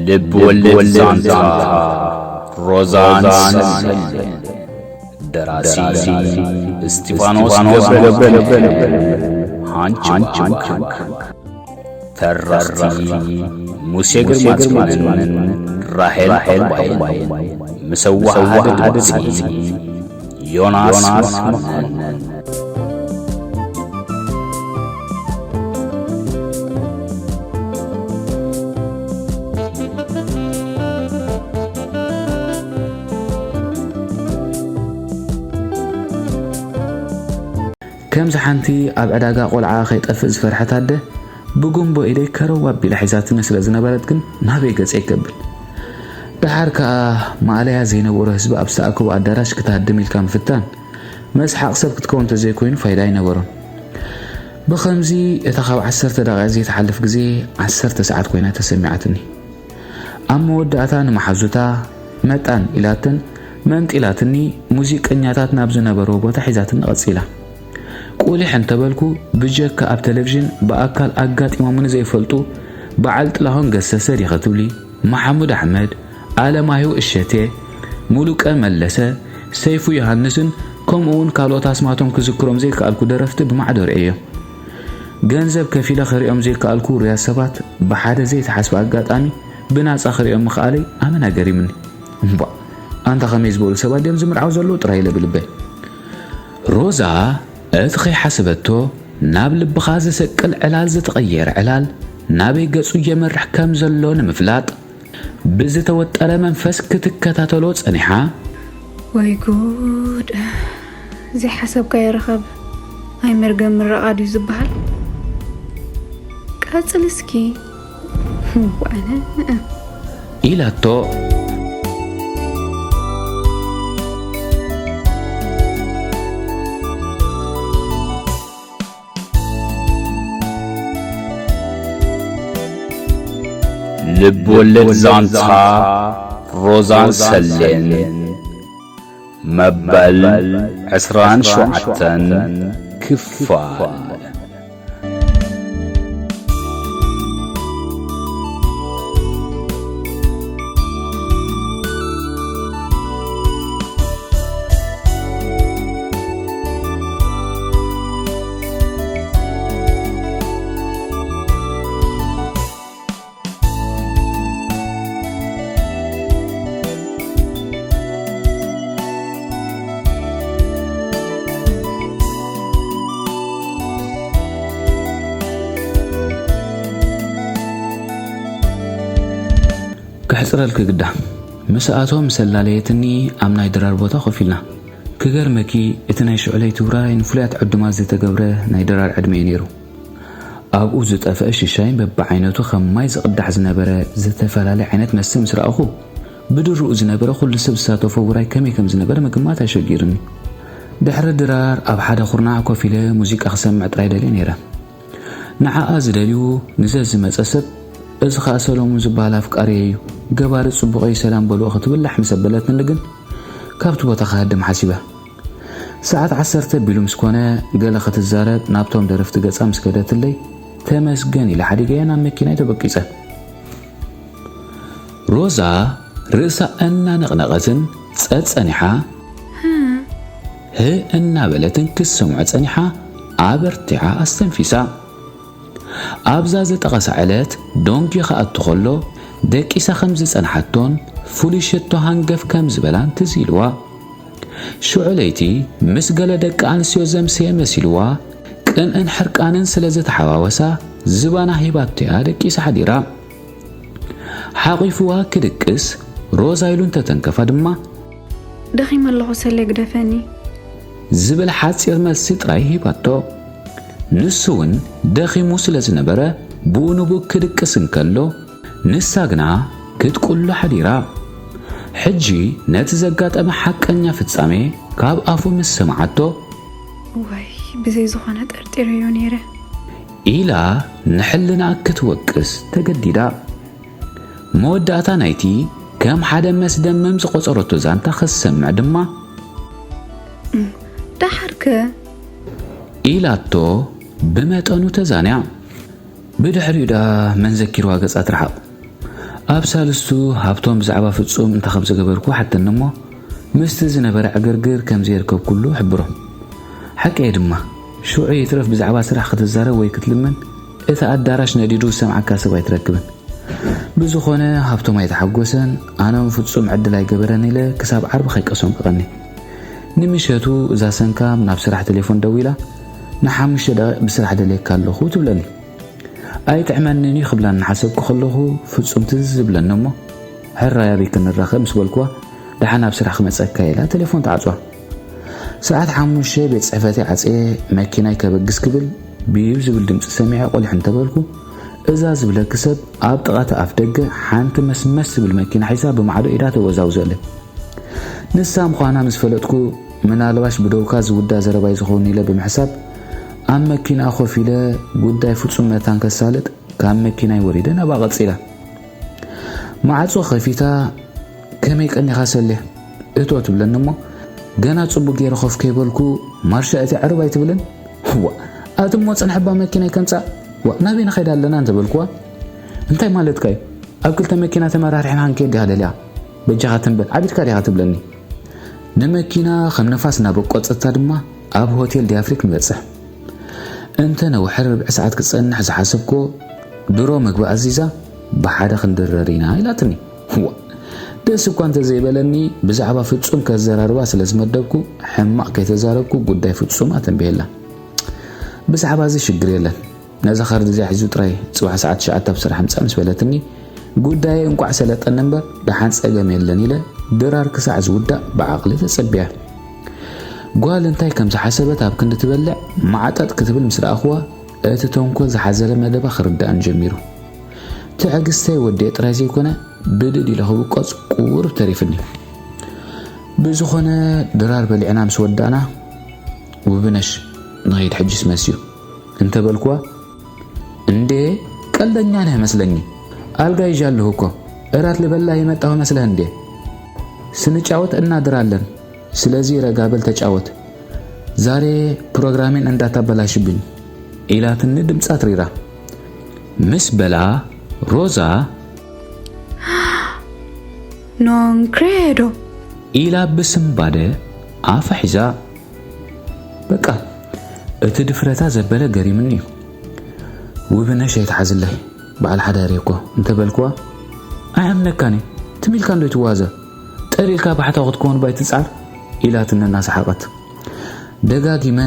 ልብ ወለድ ዛንታ ሮዛን ሰሌን። ደራሲ እስጢፋኖስ ገብረ፣ ሃንች ባንክ። ተረኽቲ ሙሴ ግርማጽዮንን ራሄል ባይን። ምስ ኣወሃህዳ ድምጺ ዮናስ መኮነን። ከምዚ ሓንቲ ኣብ ዕዳጋ ቆልዓ ከይጠፍእ ዝፈርሐት ኣደ፣ ብጉንቦ ኢደይ ከረው ኣቢላ ሒዛትኒ ስለ ዝነበረት ግን ናበይ ገጸይ ከብል። ደሓር ከኣ ማእለያ ዘይነበሮ ህዝቢ ኣብ ዝተኣከቦ ኣዳራሽ ክትሃድም ኢልካ ምፍታን፣ መስሓቕ ሰብ ክትከውን እንተዘይኮይኑ ፋይዳ ኣይነበሮን። ብኸምዚ እታ ካብ ዓሰርተ ደቂቕ ዘይትሓልፍ ግዜ ዓሰርተ ሰዓት ኮይና ተሰሚዓትኒ። ኣብ መወዳእታ ንመሓዙታ መጣን ኢላተን መንጢላትኒ፣ ሙዚቀኛታት ናብ ዝነበርዎ ቦታ ሒዛትኒ ቀጺላ። ቁሊሕ እንተበልኩ፣ ብጀካ ኣብ ቴሌቪዥን ብኣካል ኣጋጢሞምኒ ዘይፈልጡ በዓል ጥላሁን ገሰሰ ዲኸ ትብሊ፣ መሓሙድ ኣሕመድ፣ ኣለማየሁ እሸቴ፣ ሙሉቀ መለሰ፣ ሰይፉ ዮሃንስን ከምኡ እውን ካልኦት ኣስማቶም ክዝክሮም ዘይከኣልኩ ደረፍቲ ብማዕዶ ርእየዮም። ገንዘብ ከፊለ ክሪኦም ዘይከኣልኩ ውሩያት ሰባት ብሓደ ዘይተሓስበ ኣጋጣሚ ብናጻ ክሪኦም ምኽኣለይ ኣመና ገሪምኒ። እምቧእ፣ ኣንታ ከመይ ዝበሉ ሰባት ድዮም ዝምርዓው ዘለዉ ጥራይ ኢለ ብልበይ። ሮዛ እቲ ከይሓሰበቶ ናብ ልብኻ ዘሰቅል ዕላል ዝተቐየረ ዕላል ናበይ ገጹ የምርሕ ከም ዘሎ ንምፍላጥ ብዝተወጠረ መንፈስ ክትከታተሎ ጸኒሓ። ወይ ጉድ! ዘይሓሰብካዮ ርኸብ ኣይመርገም ምርቓ ድዩ ዝበሃል? ቀጽል እስኪ። ዋነ ኢላቶ። ልብ ወለድ ዛንታ ሮዛን ሰሌን መበል ዕስራን ሸውዓተን ክፋል። ክሕጽረልኪ ግዳ፣ ምስኣቶም ምስ ኣላለየትኒ ኣብ ናይ ድራር ቦታ ኮፍ ኢልና። ክገርመኪ፣ እቲ ናይ ሽዑ ለይቲ ውራይ ንፍሉያት ዕዱማት ዝተገብረ ናይ ድራር ዕድመ እዩ ነይሩ። ኣብኡ ዝጠፍአ ሽሻይ በብዓይነቱ ከም ማይ ዝቕዳሕ ዝነበረ ዝተፈላለየ ዓይነት መስተ ምስ ረኣኹ፣ ብድርኡ ዝነበረ ኩሉ ሰብ ዝሳተፎ ውራይ ከመይ ከም ዝነበረ ምግማት ኣሸጊርኒ። ድሕሪ ድራር ኣብ ሓደ ኩርናዕ ኮፍ ኢለ ሙዚቃ ክሰምዕ ጥራይ ደልየ ነይረ። ንዓኣ ዝደልዩ ንዘዝመጸ ሰብ፣ እዚ ኸኣ ሰሎሙን ዝበሃል ኣፍቃሪየይ እዩ፣ ገባሪ ጽቡቐይ ሰላም በልዎ ክትብል ላሕ ምስ ኣበለትኒ ግን፣ ካብቲ ቦታ ክሃድም ሓሲበ። ሰዓት ዓሰርተ ቢሉ ምስ ኮነ፣ ገለ ክትዛረብ ናብቶም ደረፍቲ ገጻ ምስ ከደትለይ፣ ተመስገን ኢለ ሓዲገያ ናብ መኪናይ ተበቂጸ። ሮዛ ርእሳ እናነቕነቐትን ጸጸኒሓ፣ ህእ እናበለትን ክትሰምዖ ጸኒሓ፣ ኣበርቲዓ ኣስተንፊሳ። ኣብዛ ዝጠቐሳ ዕለት ዶንጊ ክኣቱ ከሎ፣ ደቂሳ ከም ዝጸንሓቶን ፍሉይ ሸቶ ሃንገፍ ከም ዝበላን ትዝ ኢልዋ። ሽዑ ለይቲ ምስ ገለ ደቂ ኣንስትዮ ዘምሰየ መሲልዋ፣ ቅንእን ሕርቃንን ስለ ዝተሓዋወሳ፣ ዝባና ሂባቶ'ያ ደቂሳ ሓዲራ። ሓቒፍዋ ክድቅስ፣ ሮዛ ኢሉ እንተተንከፋ ድማ፣ ደኺመ ኣለኹ ሰሌ ግደፈኒ። ዝብል ሓጺር መልሲ ጥራይ ሂባቶ። ንሱ እውን ደኺሙ ስለ ዝነበረ፣ ብኡ ንብኡ ክድቅስ እንከሎ፣ ንሳ ግና ክትቁሎ ሓዲራ። ሕጂ ነቲ ዘጋጠመ ሓቀኛ ፍጻሜ ካብ ኣፉ ምስ ሰምዓቶ፣ እዋይ፣ ብዘይ ዝኾነ ጠርጢረዮ ነይረ። ኢላ ንሕልናኣ ክትወቅስ ተገዲዳ። መወዳእታ ናይቲ ከም ሓደ መስደመም ዝቖጸረቶ ዛንታ ክትሰምዕ ድማ፣ እም፣ ደሓርከ? ኢላቶ ብመጠኑ ተዛንያ። ብድሕሪኡ ደኣ መን ዘኪርዋ ገጻ ትርሓቕ። ኣብ ሳልስቱ ሃብቶም ብዛዕባ ፍጹም እንታይ ከም ዝገበርኩ ሓተኒ እሞ፣ ምስቲ ዝነበረ ዕግርግር ከም ዘየርከብኩሉ ሕብሮ። ሓቀይ ድማ፣ ሽዑ ይትረፍ ብዛዕባ ስራሕ ክትዛረብ ወይ ክትልምን፣ እቲ ኣዳራሽ ነዲዱ ዝሰምዓካ ሰብ ኣይትረክብን። ብዝኾነ፣ ሃብቶም ኣይተሓጎሰን፣ ኣነ እውን ፍጹም ዕድል ኣይገበረን ኢለ ክሳብ ዓርቢ ከይቀሰንቀቐኒ። ንምሸቱ እዛ ሰንካም ናብ ስራሕ ቴሌፎን ደዊላ፣ "ንሓሙሽተ ደቂቕ ብስራሕ ደልየካ ኣለኹ" ትብለኒ። "ኣይጥዕመንን እዩ" ክብላ እናሓሰብኩ ከለኹ፣ ፍጹም ትዝ ዝብለኒ እሞ፣ "ሕራይ ኣበይ ክንራኸብ?" ምስ በልኩዋ፣ "ደሓን ኣብ ስራሕ ክመጸካ" ኢላ ቴሌፎን ትዓጽዋ። ሰዓት ሓሙሽተ ቤት ጽሕፈተይ ዓጽየ መኪናይ ከበግስ ክብል፣ ቢብ ዝብል ድምጺ ሰሚዐ ቆሊሕ እንተበልኩ፣ እዛ ዝብለኪ ሰብ ኣብ ጥቓ እቲ ኣፍ ደገ ሓንቲ መስመስ ዝብል መኪና ሒዛ ብማዕዶ ኢዳ ተወዛውዘለይ። ንሳ ምዃና ምስ ፈለጥኩ፣ ምናልባሽ ብደውካ ዝውዳእ ዘረባይ ዝኸውን ኢለ ብምሕሳብ፣ ኣብ መኪና ኮፍ ኢለ ጉዳይ ፍጹም መታን ከሳልጥ ካብ መኪናይ ወሪደ ናብኣ ቀጺለ። ማዕጾ ከፊታ፣ "ከመይ ቀኒኻ ሰሌ?" እቶ ትብለኒ እሞ፣ ገና ጽቡቕ ገይረ ኮፍ ከይበልኩ፣ "ማርሻ እቲ ዕርብ ኣይትብልን?" "እዋ፣ ኣቲ እሞ ጽንሕባ መኪናይ ከምጻእ። ዋ፣ ናበይ ንኸይድ ኣለና?" እንተበልኩዋ፣ "እንታይ ማለትካ እዩ? ኣብ ክልተ መኪና ተመራሪሕና ክንከይድ ዲኻ ደሊኻ? በጃኻ ትንበል፣ ዓቢድካ ዲኻ?" ትብለኒ። ንመኪና ከም ነፋስ እናበቆጸታ ድማ ኣብ ሆቴል ዲኣፍሪክ ንበጽሕ። እንተ ነውሐ ርብዒ ሰዓት ክጸንሕ ዝሓሰብኮ፣ ድሮ ምግቢ ኣዚዛ፣ "ብሓደ ክንድረር ኢና" ኢላትኒ። ዋ፣ ደስ እኳ እንተዘይበለኒ፣ ብዛዕባ ፍጹም ከዘራርባ ስለ ዝመደብኩ፣ ሕማቕ ከይተዛረብኩ ጉዳይ ፍጹም ኣተንቢየላ። "ብዛዕባ እዚ ሽግር የለን፣ ነዛ ካርድ እዚኣ ሒዙ ጥራይ ጽባሕ ሰዓት ትሽዓተ ኣብ ስራሕ ምጻእ" ምስ በለትኒ፣ ጉዳየይ እንቋዕ ሰለጠኒ እምበር፣ ደሓን ጸገም የለን ኢለ፣ ድራር ክሳዕ ዝውዳእ ብዓቕሊ ተጸቢያ። ጓል እንታይ ከም ዝሓሰበት ኣብ ክንዲ ትበልዕ፣ ማዕጠጥ ክትብል ምስ ረኣኽዋ፣ እቲ ተንኮል ዝሓዘለ መደባ ክርድኣኒ ጀሚሩ። ትዕግስተይ ወዲኤ ጥራይ ዘይኮነ፣ ብድድ ኢለ ክብቆጽ ቁሩብ ተሪፍኒ። ብዝኾነ፣ ድራር በሊዕና ምስ ወዳእና፣ "ውብነሽ፣ ንኸይድ ሕጅስ መስዩ" እንተበልኩዋ፣ "እንዴ፣ ቀልደኛ ነህ መስለኝ። ኣልጋ ይዤ ኣለሁ እኮ። እራት ልበላ የመጣሁ መስለህ እንዴ? ስንጫወት እናድራለን። ስለዚ ረጋ በል ተጫወት። ዛሬ ፕሮግራሜን እንዳታበላሽብኝ" ኢላትኒ ድምጻ ትሪራ። ምስ በላ ሮዛ፣ "Non credo!" ኢላ ብስንባደ ኣፋ ሒዛ። በቃ፣ እቲ ድፍረታ ዘበለ ገሪምኒ እዩ። "ውብነሽ ኣይትሓዝለይ፣ በዓል ሓዳሪ እኮ" እንተበልኩዋ፣ "ኣይኣምነካን እየ፣ ትም ኢልካ እንዶ ይትዋዘ፣ ጠሊልካ ባሕታዊ ክትከውን ባይ ትጽዓር" ኢላትኒ እናሰሓቐት። ደጋጊመ፣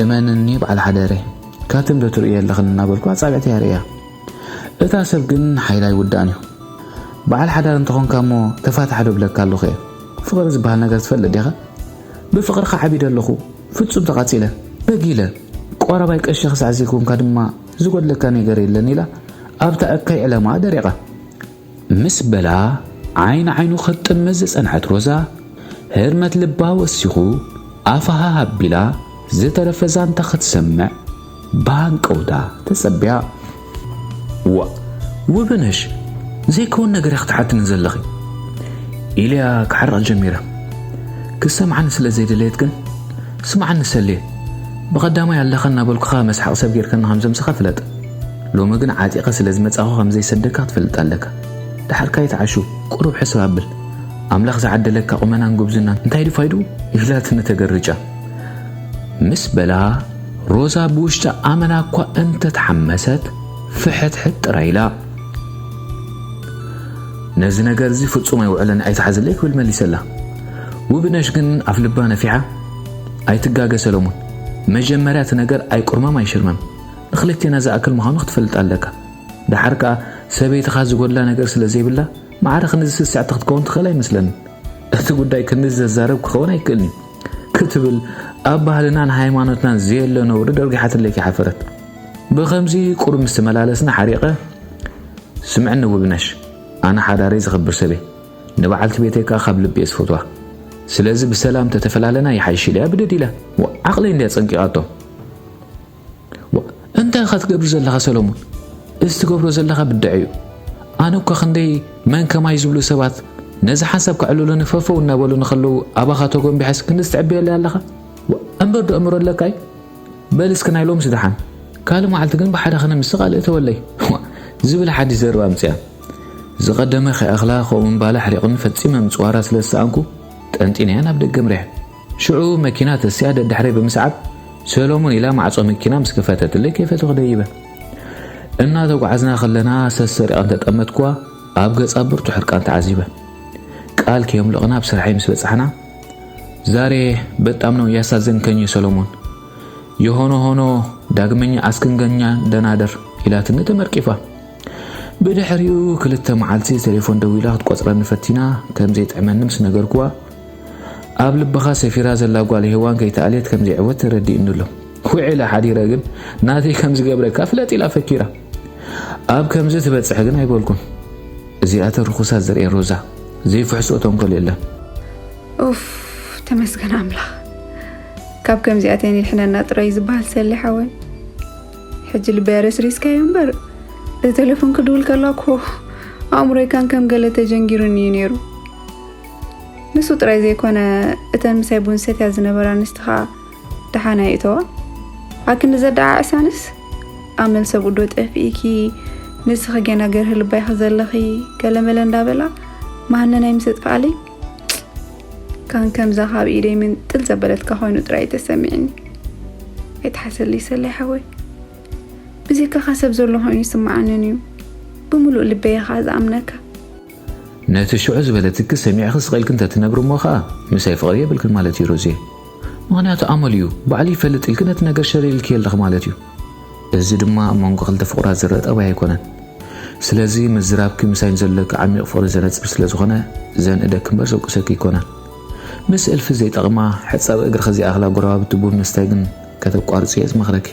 "እመንኒ በዓል ሓዳሪ፣ ካትም ዶ ትርእዮ ኣለኽን?" እናበልኩ ኣጻብዕተይ ኣርእያ። እታ ሰብ ግን ሓይላ ኣይውዳእን እዩ። "በዓል ሓዳር እንተኾንካ እሞ ተፋታሕ ዶ ብለካ ኣለኹ እየ። ፍቕሪ ዝበሃል ነገር ትፈልጥ ዲኻ? ብፍቕርኻ ዓቢደ ኣለኹ፣ ፍጹም ተቓጺለ፣ በጊለ፣ ቆረባይ ቀሺ ክሳዕ ዘይኮንካ ድማ ዝጎድለካ ነገር የለን" ኢላ ኣብታ እከይ ዕለማ ደሪቓ። ምስ በላ ዓይኒ ዓይኑ ክትጥምት ዝጸንሐት ሮዛ፣ ህርመት ልባ ወሲኹ ኣፋ ሃህ ኣቢላ ዝተረፈ ዛንታ ክትሰምዕ ብሃንቀውታ ተጸቢያ። "ዋ፣ ውብነሽ፣ ዘይከውን ነገር ኢኺ ትሓትኒ ዘለኺ" ኢለያ ክሓርቕ ጀሚረ። ክሰምዓኒ ስለ ዘይደለየት ግን፣ "ስምዓኒ ሰልየ፣ ብቐዳማይ ኣለኻ እናበልኩኻ መስሓቕ ሰብ ጌርካኒ ከም ዘምስኻ ፍለጥ። ሎሚ ግን ዓጢቐ ስለ ዝመጻኹ ከም ዘይሰደካ ክትፈልጥ ኣለካ። ደሓር ከይትዓሹ፣ ቁሩብ ሕስብ ኣብል። ኣምላኽ ዝዓደለካ ቁመናን ጉብዝናን እንታይ ድዩ ፋይድኡ?" ኢላትኒ ተገሪጫ። ምስ በላ፣ ሮዛ ብውሽጣ ኣመና እኳ እንተተሓመሰት፣ ፍሕትሕት ጥራይ ኢላ። "ነዚ ነገር እዚ ፍጹም ኣይውዕለን፣ ኣይትሓዝለይ" ክብል መሊሰላ። ውብነሽ ግን ኣፍ ልባ ነፊሓ፣ "ኣይትጋገ ሰለሙን፣ መጀመርያ እቲ ነገር ኣይቁርመም ኣይሽርመም፣ ንኽልቴና ዝኣክል ምዃኑ ክትፈልጥ ኣለካ። ደሓር ከኣ ሰበይትኻ ዝጎድላ ነገር ስለ ዘይብላ፣ ማዕረ ክንዚ ስስዕቲ ክትከውን ትኽእል ኣይመስለንን። እቲ ጉዳይ ክንዚ ዘዛርብ ክኸውን ኣይክእልን እዩ" ክትብል ኣብ ባህልናን ሃይማኖትናን ዘየለ ነውሪ ደርጊሓትለይ ከይሓፈረት። ብኸምዚ ቁሩብ ምስ ተመላለስና ሓሪቐ፣ "ስምዕኒ ውብነሽ፣ ኣነ ሓዳረይ ዘኽብር ሰበይ፣ ንበዓልቲ ቤተይ ከኣ ካብ ልቢ እየ ዝፈትዋ። ስለዚ ብሰላም ተተፈላለና ይሓይሽ" ኢለያ ብድድ ኢለ። ዋ፣ ዓቕለይ እንድያ ጸንቂቓቶ። ዋ፣ እንታይ ኢኻ ትገብር ዘለኻ ሰሎሞን? እዚ ትገብሮ ዘለኻ ብድዐ እዩ። ኣነ እኳ ክንደይ መን ከማይ ዝብሉ ሰባት ነዚ ሓሳብ ከዕልሉኒ ፈፈው እናበሉኒ ከለዉ ኣባኻ ተጎንቢሐስ ክንድዚ ትዕበየለይ ኣለኻ? ዋ፣ እምበር ዶ ኣእምሮ ኣለካ እዩ? በል እስኪ ናይ ሎምስ ደሓን፣ ካልእ መዓልቲ ግን ብሓደ ክነ ምስ ካልእ እተወለይ። ዋ፣ ዝብል ሓድሽ ዘረባ ኣምጺኣ። ዝቐደመ ከይኣኽላ ከምኡ ምባላ ኣሕሪቕኒ ፈጺመ ምጽዋራ ስለ ዝሰኣንኩ ጠንጢነያ ናብ ደገ ምሪሐ። ሽዑ መኪና ተሲኣ ደድሕረይ ብምስዓብ ሰሎሞን ኢላ ማዕጾ መኪና ምስ ከፈተትለይ ከይፈተኹ ደይበ። እናተጓዓዝና ከለና ሰሰሪቐ እንተጠመትኩዋ ኣብ ገጻ ብርቱዕ ሕርቃን ተዓዚበ። ቃል ከየምለቕና ኣብ ስራሐይ ምስ በጻሕና ዛሬ በጣም ነው ያሳዘንከኝ ሰሎሞን። የሆነ ሆኖ ዳግመኛ አስክንገኛ ደናደር ኢላትኒ ተመርቂፋ። ብድሕሪኡ ክልተ መዓልቲ ቴሌፎን ደዊላ ክትቆጽረኒ ፈቲና ከም ዘይጥዕመኒ ምስ ነገርኩዋ ኣብ ልብኻ ሰፊራ ዘላ ጓል ሄዋን ከይተኣልየት ከም ዘይዕወት ተረዲእኒ ኣሎ። ውዒለ ሓዲረ ግን ናተይ ከም ዝገብረካ ፍለጥ ኢላ ፈኪራ። ኣብ ከምዚ ትበጽሕ ግን ኣይበልኩን። እዚኣተን ርኹሳት ዘርእየን ሮዛ ዘይፍሕስኦ ተንኮል የለን። ኡፍ፣ ተመስገን ኣምላኽ። ካብ ከምዚኣተን ይድሕነና ጥራይ ዝበሃል ሰሌ ሓወይ። ሕጂ ልበይ ኣረስሪስካዮ እምበር፣ እቲ ቴሌፎን ክድውል ከላ እኮ ኣእምሮይ ካን ከም ገለ ተጀንጊሩኒ እዩ ነይሩ። ንሱ ጥራይ ዘይኮነ፣ እተን ምሳይ ቡን ሰትያ ዝነበራ ኣንስቲ ኸኣ ደሓን ኣይእተዋ። ኣክንዲ ዘደዓዕሳንስ ኣመል ሰብኡ ዶ ጠፊእኪ፣ ንስኺ ገና ገርሂ ልባይኺ ዘለኺ፣ ገለመለ እንዳበላ መሃነናይ ምስ ኣጥፍኣለይ፣ ካን ከምዛ ካብ ኢደይ ምንጥል ዘበለትካ ኮይኑ ጥራይ ተሰሚዕኒ። ኣይትሓሰለይ ሰለይ ሓወይ፣ ብዘይካኻ ሰብ ዘሎ ኮይኑ ይስምዓንን እዩ። ብምሉእ ልበይ ኢኻ ዝኣምነካ። ነቲ ሽዑ ዝበለትኪ ሰሚዕኺ ስቕ ኢልኪ እንተትነግሪ እሞ ኸኣ ምሳይ ፍቕሪ የብልክን ማለት እዩ ሮዜ። ምኽንያቱ ኣመል እዩ፣ ባዕሉ ይፈልጥ ኢልኪ ነቲ ነገር ሸር ኢልክዮ ኣለኺ ማለት እዩ። እዚ ድማ ኣብ መንጎ ክልተ ፍቑራት ዝረአ ጠባይ ኣይኮነን። ስለዚ ምዝራብኪ ምሳይ ንዘለኪ ዓሚቕ ፍቕሪ ዘነጽር ስለ ዝኾነ ዘንእደኪ እምበር ዘውቅሰኪ ኣይኮነን። ምስ እልፊ ዘይጠቕማ ሕጻብ እግርኺ ዘይኣኽላ ጎረባብቲ ቡን ምስታይ ግን ከተቋርጽዮ እየ ዝመኽረኪ።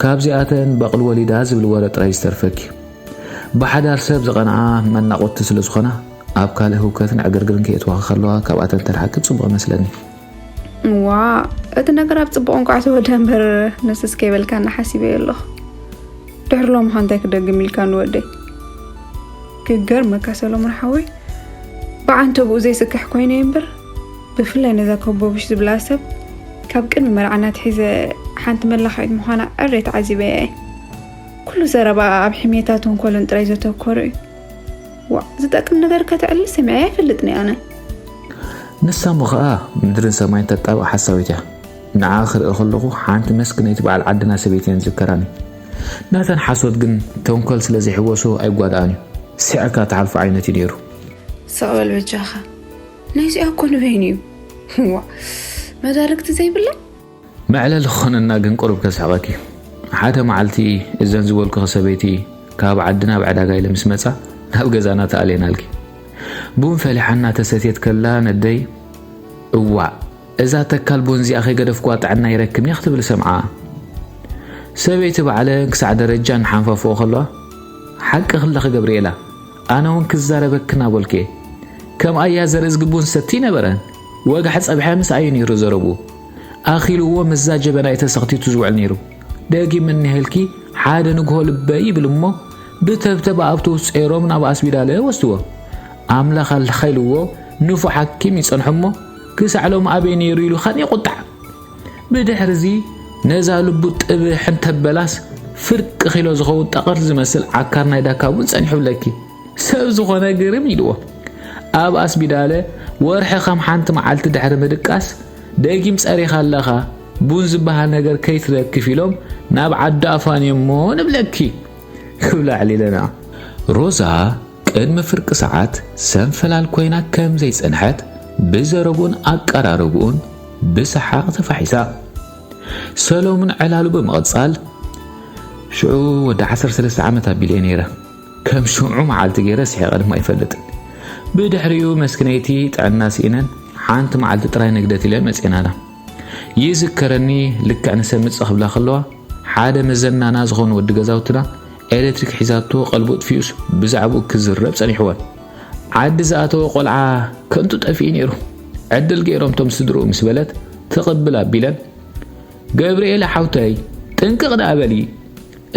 ካብዚኣተን በቕሊ ወሊዳ ዝብል ወረ ጥራይ ዝተርፈኪ። ብሓዳር ሰብ ዝቐንኣ መናቑቲ ስለ ዝኾና ኣብ ካልእ ህውከትን ዕግርግርን ከየእትዋኺ ከለዋ ካብኣተን ተርሓቂ ጽቡቕ ይመስለኒ። ዋ፣ እቲ ነገር ኣብ ጽቡቕ እንቋዕ ተወደ እምበር ንስስ ከይበልካና ሓሲበዮ ኣለኹ። ድሕሪ ሎሚ ኸ እንታይ ክደግም ኢልካ ንወደይ? ክገርመካ ሰሎሞን ሓወይ፣ ብዓንተብኡ ዘይስክሕ ኮይነ እምበር፣ ብፍላይ ነዛ ኮቦብሽ ዝብላ ሰብ ካብ ቅድሚ መርዓና ኣትሒዘ ሓንቲ መላኸዒት ምዃና ዕሬ ተዓዚበያ እየ። ኩሉ ዘረባ ኣብ ሕሜታ ተንኮልን ጥራይ ዘተኮረ እዩ። ዋእ፣ ዝጠቅም ነገር ከተዕልል ሰሚዐ ኣይፈልጥን እየ ኣነ። ንሳ እሞ ኸኣ ምድርን ሰማይን ተጣብቕ ሓሳዊት እያ። ንዓ ክርኢ ከለኹ ሓንቲ መስክነይቲ በዓል ዓድና ሰበይቲ እየን ዝዝከራኒ። ናተን ሓሶት ግን ተንኮል ስለ ዘይሕወሶ ኣይጓድኣን እዩ። ስዒርካ ትሓልፎ ዓይነት እዩ ነይሩ። ስቕ በል በጃኻ። ናይዚኣ እኮ ንበይኑ እዩ። ዋእ፣ መዳርግቲ ዘይብላ። መዕለሊ ክኾነና ግን ቁሩብ ከስሕቐኪ። ሓደ መዓልቲ እዘን ዝበልኩኺ ሰበይቲ ካብ ዓዲ ናብ ዕዳጋ ኢለ ምስ መጻ ናብ ገዛና ተኣልየናልኪ። ቡን ፈሊሓ እናተሰትየት ከላ ነደይ፣ እዋእ፣ እዛ ተካል ቡን እዚኣ ከይገደፍኩዋ ጥዕና ይረክብን እየ ክትብል ሰምዓ። ሰበይቲ ባዕለን ክሳዕ ደረጃ እናሓንፋፍኦ ከለዋ፣ ሓቂ ክለኺ ገብርኤላ፣ ኣነ እውን ክዛረበክን ኣበልኩ እየ። ከምኣ እያ ዘርእዝጊ ቡን ሰቲ ነበረ። ወጋሕ ጸብሐ ምስኣ እዩ ነይሩ ዘረብኡ። ኣኺልዎ ምስዛ ጀበና እዩ ተሰኽቲቱ ዝውዕል ነይሩ። ደጊም እኒሀልኪ ሓደ ንግሆ ልበይ ይብል እሞ ብተብተብ ኣእብቱ ጸይሮም ናብ ኣስቢዳለ ወስድዎ። ኣምላኽ ኣለኻ ኢልዎ ንፉዕ ሓኪም ይጸንሖ እሞ ክሳዕ ሎሚ ኣበይ ነይሩ ኢሉ ኻን ይቑጣዕ። ብድሕርዚ ነዛ ልቡ ጥብሕ እንተበላስ ፍርቂ ኪሎ ዝኸውን ጠቐር ዝመስል ዓካር ናይ ዳካ እውን ጸኒሑ ብለኪ። ሰብ ዝኾነ ግርም ኢልዎ። ኣብ ኣስቢዳለ ወርሒ ከም ሓንቲ መዓልቲ ድሕሪ ምድቃስ ደጊም ጸሪኻ ኣለኻ፣ ቡን ዝበሃል ነገር ከይትለክፍ ኢሎም ናብ ዓዲ ኣፋንዮሞ ንብለኪ ክብላ ኣዕሊለና። ሮዛ ቅድሚ ፍርቂ ሰዓት ሰንፈላል ኮይና ከም ዘይጸንሐት ብዘረብኡን ኣቀራርብኡን ብሰሓቕ ተፋሒሳ። ሰሎምን ዕላሉ ብምቕጻል፣ ሽዑ ወዲ ዓሰርተ ሰለስተ ዓመት ኣቢለ እየ ነይረ። ከም ሽዑ መዓልቲ ገይረ ስሒቐ ድማ ኣይፈልጥን። ብድሕሪኡ መስክነይቲ ጥዕና ስኢነን ሓንቲ መዓልቲ ጥራይ ንግደት ኢለን መጺኤናና። ይዝከረኒ ልክዕ ንሰምጽ ክብላ ከለዋ ሓደ መዘናና ዝኾነ ወዲ ገዛውትና ኤሌክትሪክ ሒዛቶ ቀልቡ ኣጥፊኡስ ብዛዕባኡ ክዝረብ ጸኒሕወን። ዓዲ ዝኣተወ ቆልዓ ከንቱ ጠፊኡ ነይሩ። ዕድል ገይሮም ቶም ስድርኡ ምስ በለት ትቕብል ኣቢለን ገብርኤል ሓውተይ ጥንቅቕ ደኣ በሊ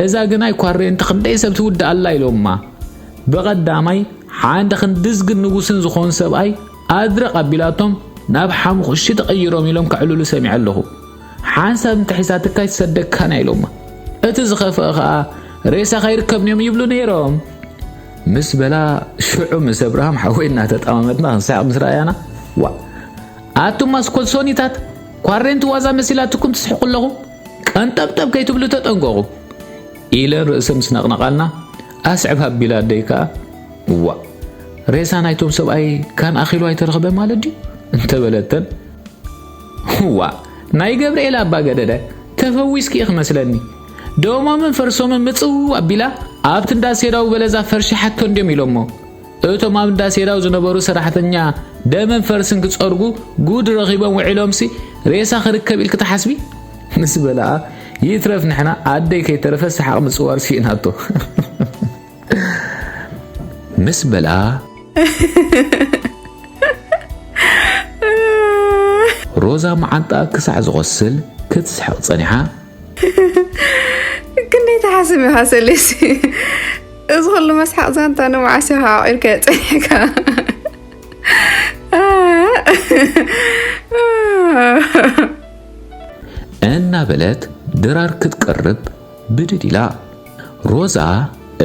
እዛ ግናይ ኳሬንቲ ክንደይ ሰብ ትውድእ ኣላ ኢሎማ። ብቐዳማይ ሓንደ ክንድዝግን ንጉስን ዝኾኑ ሰብኣይ ኣድረቕ ኣቢላቶም ናብ ሓሙኽሺ ተቐይሮም ኢሎም ከዕልሉ ሰሚዐ ኣለኹ። ሓንሳብ እንተሒዛትካ ኣይትሰደካን እያ ኢሎማ። እቲ ዝኸፍአ ኸኣ ሬሳኻ ይርከብን እዮም ይብሉ ነይሮም። ምስ በላ ሽዑ ምስ ኣብርሃም ሓወይ እናተጠማመትና ክንስሕቕ ምስ ረኣያና፣ ዋ ኣቱም ኣስኮልሶኒታት፣ ኳሬንቲ ዋዛ መሲላትኩም ትስሕቁ ኣለኹም፣ ቀንጠብጠብ ከይትብሉ ተጠንቀቑ ኢለን ርእሰን ምስ ነቕነቓልና፣ ኣስዕብ ኣቢላ ኣደይ ከኣ፣ ዋ ሬሳ ናይቶም ሰብኣይ ካን ኣኺሉ ኣይተረኽበ ማለት ድዩ እንተበለተን፣ ዋ ናይ ገብርኤል ኣባ ገደደ ተፈዊስኪ ኢኺ መስለኒ። ደሞምን ፈርሶምን ምጽው ኣቢላ ኣብቲ እንዳ ሴዳው በለዛ ፈርሺሓቶ እንድዮም ኢሎሞ። እቶም ኣብ እንዳ ሴዳው ዝነበሩ ሰራሕተኛ ደምን ፈርስን ክጸርጉ ጉድ ረኺቦም ውዒሎምሲ ሬሳ ክርከብ ኢልኪ ትሓስቢ? ምስ በልኣ ይትረፍ ንሕና ኣደይ ከይተረፈ ሰሓቕ ምጽዋር ስኢናቶ። ምስ በልኣ ሮዛ መዓንጣኣ ክሳዕ ዝቖስል ክትስሕቕ ጸኒሓ። ክንደይ ትሓስብ ኢኻ ሰሌሲ? እዚ ኩሉ መስሓቕ ዛንታ ንመዓስ ኢኻ ዓቒርካዮ ጸኒሕካ? እናበለት ድራር ክትቀርብ ብድድ ኢላ። ሮዛ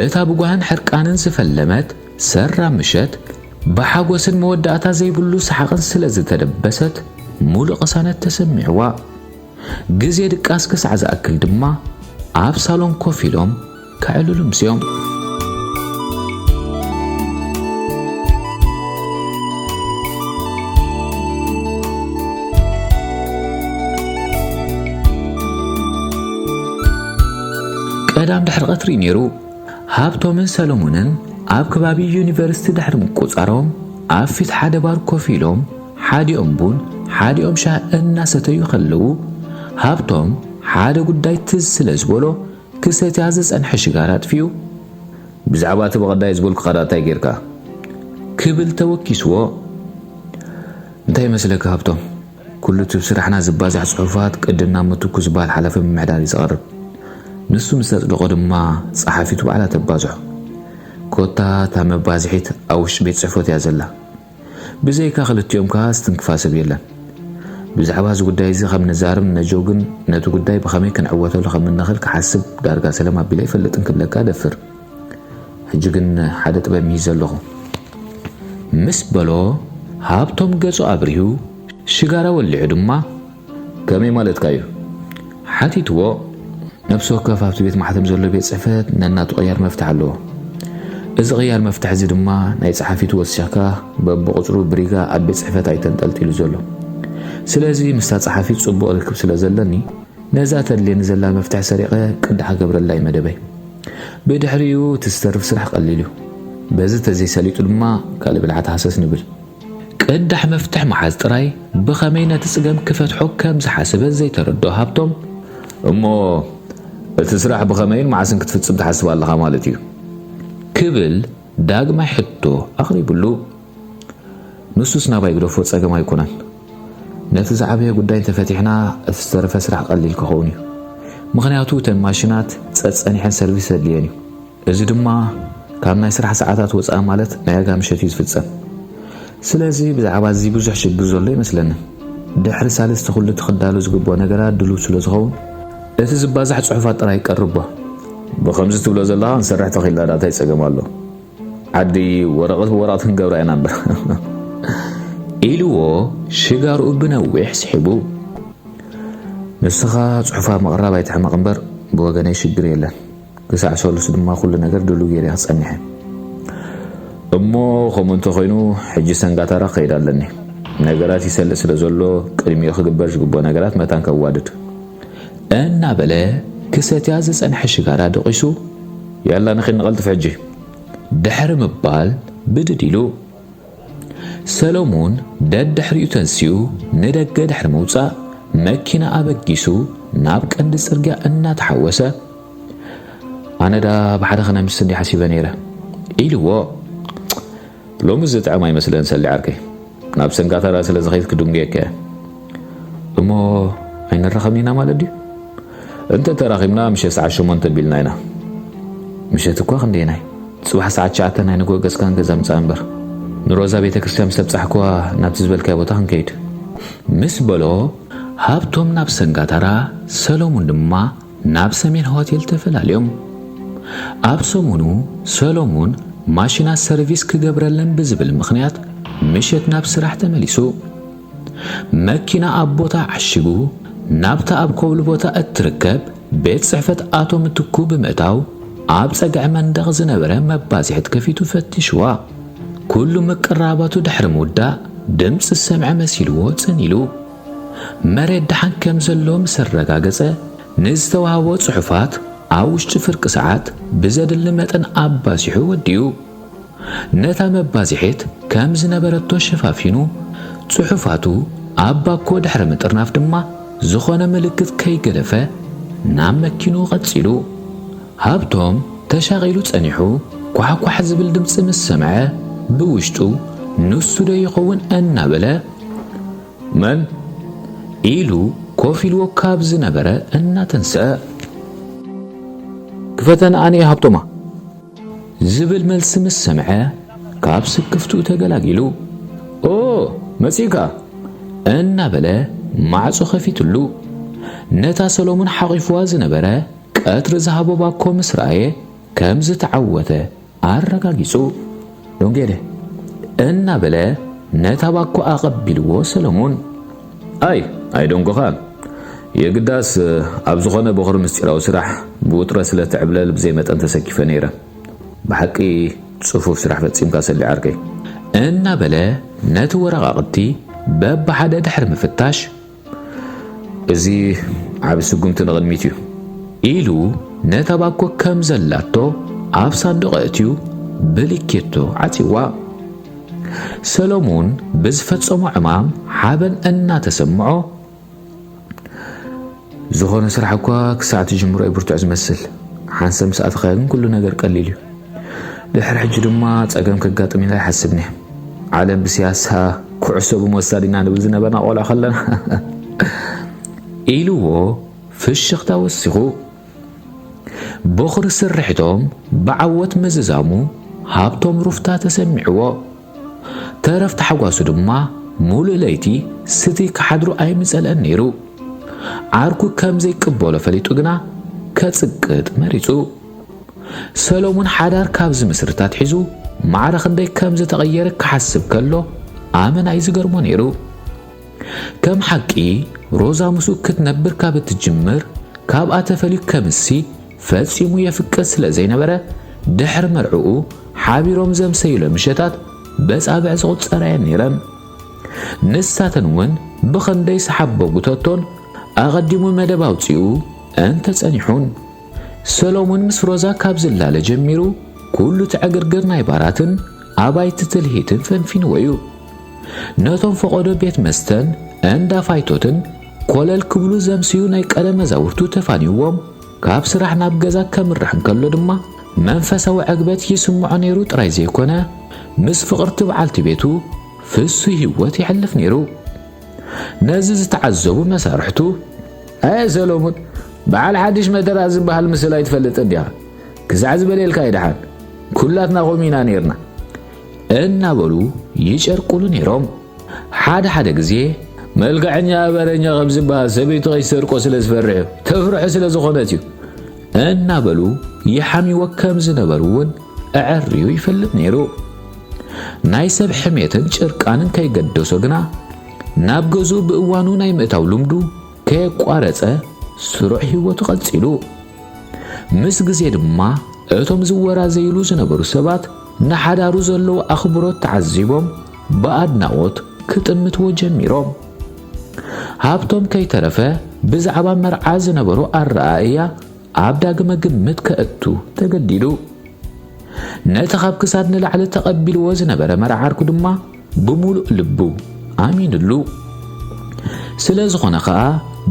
እታ ብጓህን ሕርቃንን ዝፈለመት ሰራ ምሸት ብሓጎስን መወዳእታ ዘይብሉ ሰሓቕን ስለ ዝተደበሰት፣ ሙሉእ ቅሳነት ተሰሚዕዋ። ግዜ ድቃስ ክሳዕ ዝኣክል ድማ ኣብ ሳሎን ኮፍ ኢሎም ከዕልሉ ምስዮም። ቀዳም ድሕሪ ቀትሪ ነይሩ። ሃብቶምን ሰሎሙንን ኣብ ከባቢ ዩኒቨርሲቲ ድሕሪ ምቁጻሮም፣ ኣብ ፊት ሓደ ባር ኮፍ ኢሎም፣ ሓዲኦም ቡን፣ ሓዲኦም ሻሂ እናሰተዩ ከለዉ፣ ሃብቶም ሓደ ጉዳይ ትዝ ስለ ዝበሎ፣ ክሰትያ ዝጸንሐ ሽጋራ ኣጥፊኡ፣ "ብዛዕባ እቲ ብቐዳይ ዝበልኩኻ ደኣ እንታይ ጌርካ?" ክብል ተወኪስዎ። "እንታይ ይመስለካ ሃብቶም? ኩሉ እቲ ብስራሕና ዝባዛሕ ጽሑፋት ቅድም ናብ ምትኩ ዝበሃል ሓላፊ ምምሕዳር እዩ ዝቐርብ። ንሱ ምስ ተጽደቖ ድማ ጸሓፊቱ ባዕላ ተባዝሖ። ኮታ እታ መባዝሒት ኣብ ውሽጢ ቤት ጽሕፈት እያ ዘላ። ብዘይካ ክልቲኦም ከኣ ዝትንክፋ ሰብ የለን። ብዛዕባ እዚ ጉዳይ እዚ ከም ንዛረብ ነጆ ግን ነቲ ጉዳይ ብኸመይ ክንዕወተሉ ከም እንኽእል ክሓስብ ዳርጋ ሰለም ኣቢለ ኣይፈልጥን ክብለካ እደፍር። ሕጂ ግን ሓደ ጥበብ ምሂዘ ኣለኹ" ምስ በሎ፣ ሃብቶም ገጹ ኣብሪሁ፣ ሽጋራ ወሊዑ ድማ፣ "ከመይ ማለትካ እዩ?" ሓቲትዎ። ነፍሲ ወከፍ ኣብቲ ቤት ማሕተም ዘሎ ቤት ጽሕፈት ነናቱ ቅያር መፍትሕ ኣለዎ። እዚ ቅያር መፍትሕ እዚ ድማ ናይ ጸሓፊቱ ወሲኽካ በብቕጽሩ ብሪጋ ኣብ ቤት ጽሕፈት ኣይተንጠልጢሉ ዘሎ። ስለዚ ምስታ ጸሓፊት ጽቡቕ ርክብ ስለ ዘለኒ፣ ነዛ ተድልየኒ ዘላ መፍትሕ ሰሪቐ ቅዳሕ ክገብረላ እዩ መደበይ። ብድሕሪኡ እቲ ዝተርፍ ስራሕ ቀሊል እዩ። በዚ ተዘይሰሊጡ ድማ ካልእ ብልሓት ሃሰስ ንብል። ቅዳሕ መፍትሕ ምሓዝ ጥራይ ብኸመይ ነቲ ጽገም ክፈትሖ ከም ዝሓሰበ ዘይተረድኦ ሃብቶም፣ "እሞ እቲ ስራሕ ብኸመይን መዓስን ክትፍጽም ትሓስብ ኣለኻ ማለት እዩ?" ክብል ዳግማይ ሕቶ ኣቕሪብሉ። "ንሱስ ናባይ ግደፎ፣ ጸገም ኣይኮነን። ነቲ ዝዓበየ ጉዳይ እንተፈቲሕና እቲ ዝተረፈ ስራሕ ቀሊል ክኸውን እዩ። ምኽንያቱ እተን ማሽናት ጸጸኒሐን ሰርቪስ ዘድልየን እዩ። እዚ ድማ ካብ ናይ ስራሕ ሰዓታት ወጻኢ ማለት ናይ ኣጋ ምሸት እዩ ዝፍጸም። ስለዚ ብዛዕባ እዚ ብዙሕ ሽግር ዘሎ ኣይመስለንን። ድሕሪ ሳልስቲ ኩሉ እቲ ክዳሎ ዝግብኦ ነገራት ድሉው ስለ ዝኸውን፣ እቲ ዝባዛሕ ጽሑፋት ጥራይ ቀርቦ። ብኸምዚ ትብሎ ዘለኻ ክንሰርሕ ተኺልና ደኣ እንታይ ጸገም ኣሎ? ዓዲ ወረቐት ብወረቐት ክንገብራ ኢና እምበር" ኢልዎ ሽጋርኡ ብነዊሕ ስሒቡ። "ንስኻ ጽሑፋት ምቕራብ ኣይትሕመቕ እምበር ብወገነይ ሽግር የለን። ክሳዕ ሰሉስ ድማ ኩሉ ነገር ድሉው ገይረ ክጸንሕ እየ። እሞ ከምኡ እንተኾይኑ ሕጂ ሰንጋታራ ክኸይድ ኣለኒ። ነገራት ይሰልእ ስለ ዘሎ ቅድሚኡ ክግበር ዝግብኦ ነገራት መታን ከዋድድ" እናበለ ክሰትያ ዝጸንሐ ሽጋራ ደቒሱ፣ "ያላ ንኺድ ንቐልጥፍ ሕጂ" ድሕሪ ምባል ብድድ ኢሉ። ሰሎሙን ደድሕሪኡ ተንሲኡ ንደገ ድሕሪ ምውጻእ መኪና ኣበጊሱ ናብ ቀንዲ ጽርግያ እናተሓወሰ፣ "ኣነ ደኣ ብሓደ ክነምስ እንድየ ሓሲበ ነይረ" ኢልዎ። "ሎሚ ዝጥዕም ኣይመስለን ሰሊ ዓርከይ። ናብ ሰንጋተራ ስለ ዝኸይድ ክድንጉየካ እየ። እሞ ኣይንራኸብን ኢና ማለት ድዩ? እንተ ተራኺብና ምሸት ሰዓት ሸሞንተ ኣቢልና ኢና። ምሸት እኳ ክንደየናይ? ጽባሕ ሰዓት ትሽዓተ ናይ ንግሆ ገጽካ ንገዛ ምጻእ እምበር። ንሮዛ ቤተ ክርስቲያን ምስ ኣብጻሕክዋ ናብቲ ዝበልካዮ ቦታ ክንከይድ" ምስ በሎ፣ ሃብቶም ናብ ሰንጋተራ፣ ሰሎሙን ድማ ናብ ሰሜን ሆቴል ተፈላልዮም። ኣብ ሰሙኑ ሰሎሙን ማሽናት ሰርቪስ ክገብረለን ብዝብል ምኽንያት ምሸት ናብ ስራሕ ተመሊሱ። መኪና ኣብ ቦታ ዓሽጉ ናብታ ኣብ ኮብል ቦታ እትርከብ ቤት ጽሕፈት ኣቶ ምትኩ ብምእታው፣ ኣብ ጸግዒ መንደቕ ዝነበረ መባዝሒት ከፊቱ ፈቲሽዋ። ኩሉ ምቅራባቱ ድሕሪ ምውዳእ፣ ድምጺ ዝሰምዐ መሲልዎ ጽን ኢሉ። መሬት ደሓን ከም ዘሎ ምስ ኣረጋገጸ፣ ንዝተዋህቦ ጽሑፋት ኣብ ውሽጢ ፍርቂ ሰዓት ብዘድሊ መጠን ኣባሲሑ ወዲኡ። ነታ መባዝሒት ከም ዝነበረቶ ሸፋፊኑ፣ ጽሑፋቱ ኣብ ባኮ ድሕሪ ምጥርናፍ ድማ፣ ዝኾነ ምልክት ከይገደፈ ናብ መኪኑ ቀጺሉ። ሃብቶም ተሻቒሉ ጸኒሑ፣ ኳሕኳሕ ዝብል ድምጺ ምስ ሰምዐ፣ ብውሽጡ ንሱ ዶ ይኸውን እናበለ፣ "መን?" ኢሉ ኮፍ ኢልዎ ካብ ዝነበረ እናተንስአ፣ "ክፈተን ኣነ ሃብቶማ" ዝብል መልሲ ምስ ሰምዐ፣ ካብ ስክፍትኡ ተገላጊሉ፣ "ኦ፣ መጺእካ!" እናበለ ማዕጾ ከፊትሉ። ነታ ሰሎሞን ሓቒፍዋ ዝነበረ ቀትሪ ዝሃቦ ባኮ ምስ ረኣየ፣ ከም ዝተዓወተ ኣረጋጊጹ፣ "ዶንጌደ" እናበለ ነታ ባኮ ኣቐቢልዎ ሰሎሙን፣ "ኣይ፣ ኣይደንጎኻን። የግዳስ ኣብ ዝኾነ ቦኽሪ ምስጢራዊ ስራሕ ብውጥረት ስለ ትዕብለል ብዘይ መጠን ተሰኪፈ ነይረ። ብሓቂ ጽፉፍ ስራሕ ፈጺምካ ሰሊ ዓርከይ" እናበለ ነቲ ወረቓቕቲ በብሓደ ድሕሪ ምፍታሽ፣ "እዚ ዓቢ ስጉምቲ ንቕድሚት እዩ" ኢሉ ነታ ባኮ ከም ዘላቶ ኣብ ሳንዱቕ ኣእትዩ ብሊኬቶ ዓጽዋ። ሰሎሙን ብዝፈጸሞ ዕማም ሓበን እናተሰምዖ፣ "ዝኾነ ስራሕ እኳ ክሳዕ ትጅምሮ እዩ ብርቱዕ ዝመስል። ሓንሳብ ምስ ኣተኻዮ ግን ኩሉ ነገር ቀሊል እዩ። ድሕሪ ሕጂ ድማ ጸገም ከጋጥም ኢለ ኣይሓስብን እየ። ዓለም ብስያሳ፣ ኩዕሶ ብመወሳድ ኢና ንብል ዝነበርና ቆልዑ ከለና" ኢልዎ ፍሽኽታ ወሲኹ። ቦኽሪ ስርሒቶም ብዓወት ምዝዛሙ ሃብቶም ሩፍታ ተሰሚዕዎ። ተረፍ ታሕጓሱ ድማ ሙሉእ ለይቲ ስቲ ክሓድሩ ኣይምጸልአን ነይሩ። ዓርኩ ከም ዘይቅበሎ ፈሊጡ ግና ከጽቅጥ መሪጹ። ሰሎሙን ሓዳር ካብ ዝምስርታት ሒዙ ማዕረ ክንደይ ከም ዝተቐየረ ክሓስብ ከሎ ኣመና እዩ ዝገርሞ ነይሩ። ከም ሓቂ ሮዛ ምስኡ ክትነብር ካብ እትጅምር፣ ካብኣ ተፈልዩ ከምሲ ፈጺሙ የፍቅር ስለ ዘይነበረ፣ ድሕሪ መርዕኡ ሓቢሮም ዘምሰዩለ ምሸታት በጻብዕ ዝቑጸራ እየን ነይረን። ንሳተን እውን ብኸንደይ ሰሓቦ ጉተቶን ኣቐዲሙ መደብ ኣውጺኡ እንተጸኒሑን። ሰሎሙን ምስ ሮዛ ካብ ዝላለ ጀሚሩ፣ ኩሉ ትዕግርግር ናይ ባራትን ኣባይቲ ትልሂትን ፈንፊንዎ እዩ። ነቶም ፈቐዶ ቤት መስተን እንዳ ፋይቶትን ኮለል ክብሉ ዘምስዩ ናይ ቀደም መዛውርቱ ተፋንይዎም፣ ካብ ስራሕ ናብ ገዛ ከምርሕ እንከሎ ድማ መንፈሳዊ ዕግበት ይስምዖ ነይሩ ጥራይ ዘይኮነ፣ ምስ ፍቕርቲ በዓልቲ ቤቱ ፍሱይ ህይወት የሕልፍ ነይሩ። ነዚ ዝተዓዘቡ መሳርሕቱ፣ "ኣየ ሰሎሙን፣ በዓል ሓድሽ መደራ ዝበሃል ምስል ኣይትፈልጥን ዲኻ? ክሳዕ ዝበልየልካ እዩ ደሓን። ኩላትና ከምኡ ኢና ነይርና" እናበሉ ይጨርቁሉ ነይሮም። ሓደ ሓደ ግዜ፣ "መልክዐኛ በረኛ ከም ዝበሃል ሰበይቱ ከይሰርቆ ስለ ዝፈርሕ እዩ፣ ተፍርሑ ስለ ዝኾነት እዩ" እናበሉ ይሓምይዎ ከም ዝነበሩ እውን ኣዐርዩ ይፈልጥ ነይሩ። ናይ ሰብ ሕሜትን ጭርቃንን ከይገደሶ ግና፣ ናብ ገዝኡ ብእዋኑ ናይ ምእታው ልምዱ ከየቋረጸ ስሩዕ ህይወቱ ቀጺሉ። ምስ ግዜ ድማ፣ እቶም ዝወራዘይሉ ዝነበሩ ሰባት ንሓዳሩ ዘለዎ ኣኽብሮት ተዓዚቦም ብኣድናቖት ክጥምትዎ ጀሚሮም። ሃብቶም ከይተረፈ ብዛዕባ መርዓ ዝነበሮ ኣረኣእያ ኣብ ዳግመ ግምት ከእቱ ተገዲዱ። ነቲ ካብ ክሳድ ንላዕሊ ተቐቢልዎ ዝነበረ መርዓ ዓርኩ ድማ ብምሉእ ልቡ ኣሚንሉ። ስለ ዝኾነ ኸኣ፣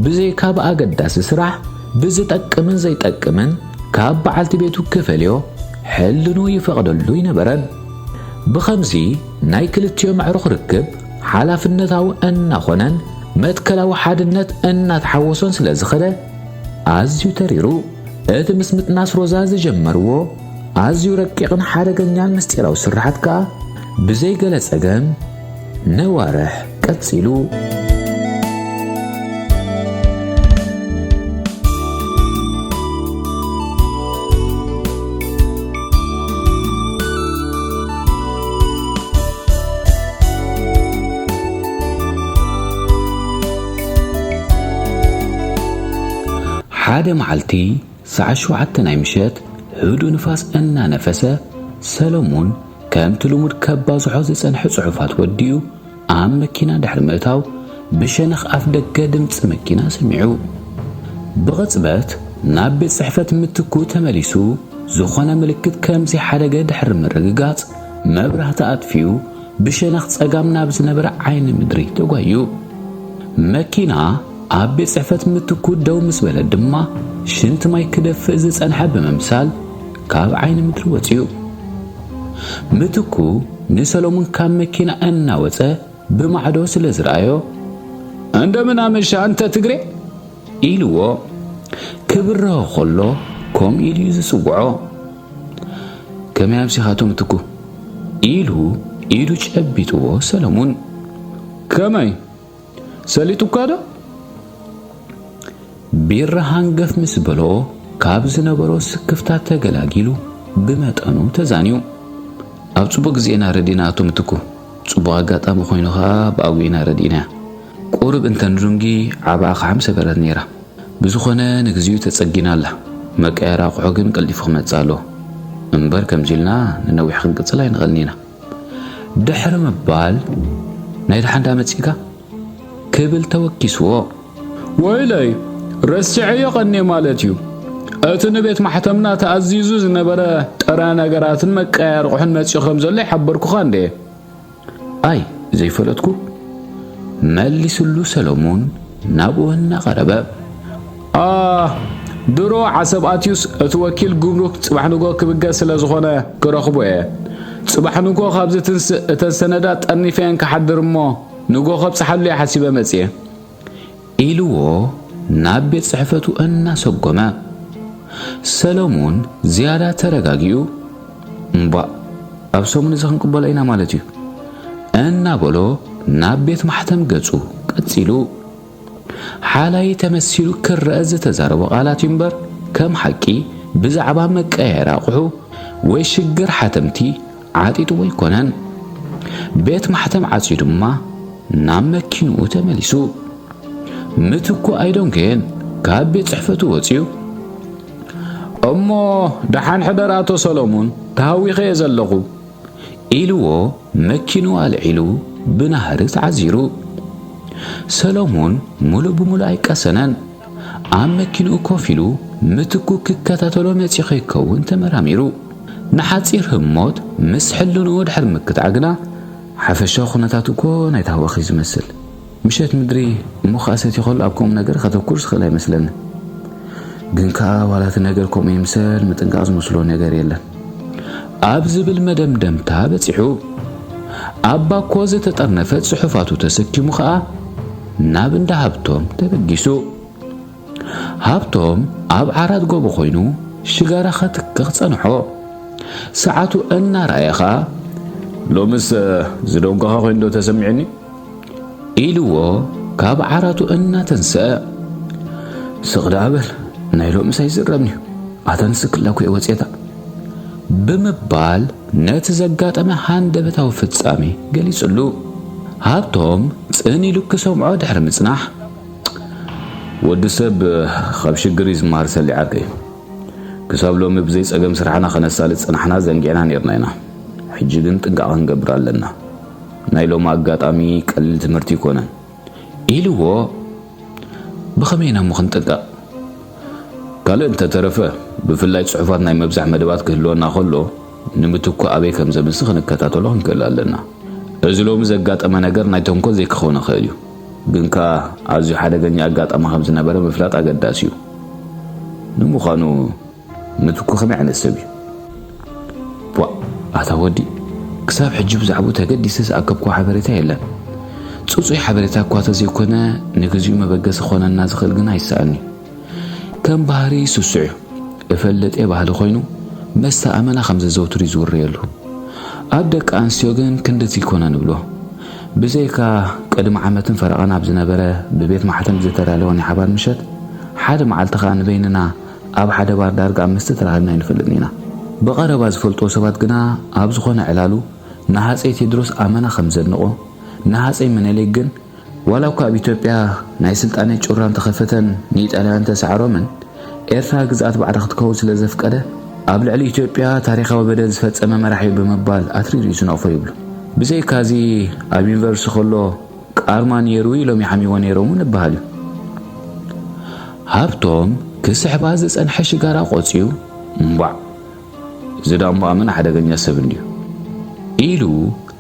ብዘይካ ብኣገዳሲ ስራሕ፣ ብዝጠቅምን ዘይጠቅምን ካብ በዓልቲ ቤቱ ክፈልዮ ሕልኑ ይፈቕደሉ ኣይነበረን። ብኸምዚ ናይ ክልቲኦም ኣዕሩኽ ርክብ ሓላፍነታዊ እናኾነን መትከላዊ ሓድነት እናተሓወሶን ስለ ዝኸደ፣ ኣዝዩ ተሪሩ። እቲ ምስ ምጥናስ ሮዛ ዝጀመርዎ ኣዝዩ ረቂቕን ሓደገኛን ምስጢራዊ ስርሓት ከኣ ብዘይ ገለ ጸገም ነዋርሕ ቀጺሉ። ሓደ መዓልቲ ሰዓት ሸውዓተ ናይ ምሸት ህዱእ ንፋስ እናነፈሰ፣ ሰለሙን ከምቲ ልሙድ ከባዝሖ ዝጸንሐ ጽሑፋት ወዲኡ ኣብ መኪና ድሕሪ ምእታው፣ ብሸነኽ ኣፍ ደገ ድምጺ መኪና ሰሚዑ። ብቕጽበት ናብ ቤት ጽሕፈት ምትኩ ተመሊሱ፣ ዝኾነ ምልክት ከም ዘይሓደገ ድሕሪ ምርግጋጽ፣ መብራህቲ ኣጥፊኡ ብሸነኽ ጸጋም ናብ ዝነበረ ዓይኒ ምድሪ ተጓዩ። መኪና ኣብ ቤት ጽሕፈት ምትኩ ደው ምስ በለት ድማ፣ ሽንቲ ማይ ክደፍእ ዝጸንሐ ብምምሳል ካብ ዓይኒ ምድሪ ወጺኡ። ምትኩ ንሰሎሙን ካብ መኪና እናወጸ ብማዕዶ ስለ ዝረኣዮ፣ "እንደምን ኣመሻ ኣንተ ትግሬ?" ኢልዎ። ክብርሆ ከሎ ከምኡ ኢሉ እዩ ዝጽውዖ። "ከመይ ኣምሲኻ ኣቶ ምትኩ?" ኢሉ ኢዱ ጨቢጥዎ ሰለሙን። "ከመይ? ሰሊጡካ ዶ?" ቢራ ሃንገፍ ምስ በሎ፣ ካብ ዝነበሮ ስክፍታ ተገላጊሉ ብመጠኑ ተዛንዩ። "ኣብ ጽቡቕ ግዜ ኢና ረዲና ኣቶ ምትኩ። ጽቡቕ ኣጋጣሚ ኮይኑ ኸኣ ብኣግኡ ኢና ረዲእናያ። ቁሩብ እንተ ንዱንጊ ዓባኣ ኸዓ ምሰበረት ነይራ። ብዝኾነ ንግዚኡ ተጸጊና ኣላ። መቀየሪ ኣቑሑ ግን ቀልጢፉ ክመጽእ ኣለዎ። እምበር ከምዚ ኢልና ንነዊሕ ክንቅጽል ኣይንኽእልን ኢና" ድሕሪ ምባል፣ "ናይ ደሓን ደኣ መጺእካ?" ክብል ተወኪስዎ። "ወይለይ፣ ረሲዐዮ ቀንየ ማለት እዩ። እቲ ንቤት ማሕተምና ተኣዚዙ ዝነበረ ጥረ ነገራትን መቀያየሪ ኣቑሑን መጺኡ ከም ዘሎ ይሓበርኩኻ እንድየ?" "ኣይ፣ ዘይፈለጥኩ?" መሊስሉ ሰሎሙን ናብኡ እናቐረበ። "ኣ፣ ድሮ ዓሰብ ኣትዩስ እቲ ወኪል ጉምሩክ ጽባሕ ንጎ ክብገስ ስለ ዝኾነ ክረኽቦ እየ። ጽባሕ ንጎ ካብዚ ትንስእ እተን ሰነዳት ጠርኒፈየን ክሓድር እሞ ንጎ ከብጽሓሉ እየ ሓሲበ መጽየ" ኢልዎ ናብ ቤት ጽሕፈቱ እናሰጎመ። ሰሎሙን ዝያዳ ተረጋጊኡ፣ "እምቧእ፣ ኣብ ሰሙን እዚ ክንቅበሎ ኢና ማለት እዩ" እናበሎ ናብ ቤት ማሕተም ገጹ ቀጺሉ። ሓላይ ተመሲሉ ክረአ ዝተዛረቦ ቃላት እዩ እምበር፣ ከም ሓቂ ብዛዕባ መቀያየሪ ኣቑሑ ወይ ሽግር ሓተምቲ ዓጢጥዎ ኣይኮነን። ቤት ማሕተም ዓጽዩ ድማ ናብ መኪንኡ ተመሊሱ። ምትኩ ኣይደንጎየን፣ ካብ ቤት ጽሕፈቱ ወጺኡ፣ "እሞ ደሓን ሕደር ኣቶ ሰሎሙን፣ ተሃዊኸ እየ ዘለኹ" ኢልዎ መኪንኡ ኣልዒሉ ብናህሪ ተዓዚሩ። ሰሎሙን ሙሉእ ብሙሉእ ኣይቀሰነን። ኣብ መኪንኡ ኮፍ ኢሉ ምትኩ ክከታተሎ መጺኡ ከይከውን ተመራሚሩ። ንሓጺር ህሞት ምስ ሕልንኡ ድሕሪ ምክታዕ ግና፣ ሓፈሻዊ ኩነታቱ እኮ ናይ ተሃዋኺ ዝመስል። ምሸት ምድሪ እሞ ከኣ ሰትዩ ከሎ ኣብ ከምኡ ነገር ከተኩር ዝኽእል ኣይመስለንን። ግን ከኣ ዋላ እቲ ነገር ከምኡ ይምሰል ምጥንቃቕ ዝመስሎ ነገር የለን ኣብ ዝብል መደምደምታ በጺሑ። ኣብ ባኮ ዝተጠርነፈ ጽሑፋቱ ተሰኪሙ ከኣ ናብ እንዳ ሃብቶም ተበጊሱ። ሃብቶም ኣብ ዓራት ጎቦ ኮይኑ ሽጋራ ከትክኽ ጸንሖ። ሰዓቱ እናረኣየ ኸኣ፣ "ሎምስ ዝደንጎኻ ኮይኑ ዶ ተሰሚዑኒ?" ኢልዎ ካብ ዓራቱ እናተንስአ። "ስቕ ደኣ በል፣ ናይ ሎምስ ኣይዝረብን'ዩ። ኣታ ንስክላ እኮ እየ ወጽየታ" ብምባል ነቲ ዘጋጠመ ሃንደበታዊ ፍጻሜ ገሊጹሉ። ሃብቶም ጽን ኢሉ ክሰምዖ ድሕሪ ምጽናሕ፣ "ወዲ ሰብ ካብ ሽግር እዩ ዝመሃር ሰሊ ዓርከይ። ክሳብ ሎሚ ብዘይ ጸገም ስራሕና ከነሳልጥ ጸናሕና ዘንጊዕና ኔርና ኢና። ሕጂ ግን ጥንቃቐ ክንገብር ኣለና። ናይ ሎሚ ኣጋጣሚ ቀሊል ትምህርቲ ኣይኮነን" ኢልዎ። "ብኸመይ ኢና እሞ ክንጥንቀቕ? ካልእ እንተተረፈ፣ ብፍላይ ጽሑፋት ናይ ምብዛሕ መደባት ክህልወና ከሎ፣ ንምትኩ ኣበይ ከም ዘምሲ ክንከታተሎ ክንክእል ኣለና። እዚ ሎሚ ዘጋጠመ ነገር ናይ ተንኮል ዘይክኸውን ይኽእል እዩ። ግን ከኣ ኣዝዩ ሓደገኛ ኣጋጣሚ ከም ዝነበረ ምፍላጥ ኣገዳሲ እዩ። ንምዃኑ ምትኩ ከመይ ዓይነት ሰብ እዩ?" "ቧእ፣ ኣታ ወዲ፣ ክሳብ ሕጂ ብዛዕባኡ ተገዲሰ ዝኣከብኩዎ ሓበሬታ የለን። ጽጹይ ሓበሬታ እኳ ተዘይኮነ፣ ንግዚኡ መበገሲ ክኾነና ዝኽእል ግን ኣይሰኣን'ዩ። ከም ባህሪ ስሱዕ እዩ። እፈልጥ እየ ባህሊ ኮይኑ፣ መስተ ኣመና ከም ዘዘውትር እዩ ዝውረየሉ። ኣብ ደቂ ኣንስትዮ ግን ክንድቲ ኣይኮነን እብሎ። ብዘይካ ቅድሚ ዓመትን ፈረቓን ኣብ ዝነበረ ብቤት ማሕተም ዝተዳለወ ናይ ሓባር ምሸት፣ ሓደ መዓልቲ ከኣ ንበይንና ኣብ ሓደ ባር ዳርጋ ኣብ መስተ ተራኺብና ኣይንፈልጥን ኢና። ብቐረባ ዝፈልጥዎ ሰባት ግና ኣብ ዝኾነ ዕላሉ ንሃጸይ ቴድሮስ ኣመና ከም ዘድንቖ፣ ንሃጸይ ምኒልክ ግን ዋላ እኳ ኣብ ኢትዮጵያ ናይ ስልጣኔ ጩራ እንተኸፈተን ንኢጣልያውያን እንተሰዓሮምን፣ ኤርትራ ግዝኣት ባዕዳ ክትከውን ስለ ዘፍቀደ፣ ኣብ ልዕሊ ኢትዮጵያ ታሪኻዊ በደል ዝፈጸመ መራሒ እዩ ብምባል ኣትሪሩ እዩ ዝነቕፎ ይብሉ። ብዘይካዚ፣ ኣብ ዩኒቨርሲቲ ከሎ ቃርማ ነይሩ ኢሎም ይሓምይዎ ነይሮም እውን ይበሃል እዩ። ሃብቶም ክስሕባ ዝጸንሐ ሽጋራ ቆጽዩ፣ እምቧዕ፣ እዚ ዳሞ ኣመን ሓደገኛ ሰብ እንድዩ ኢሉ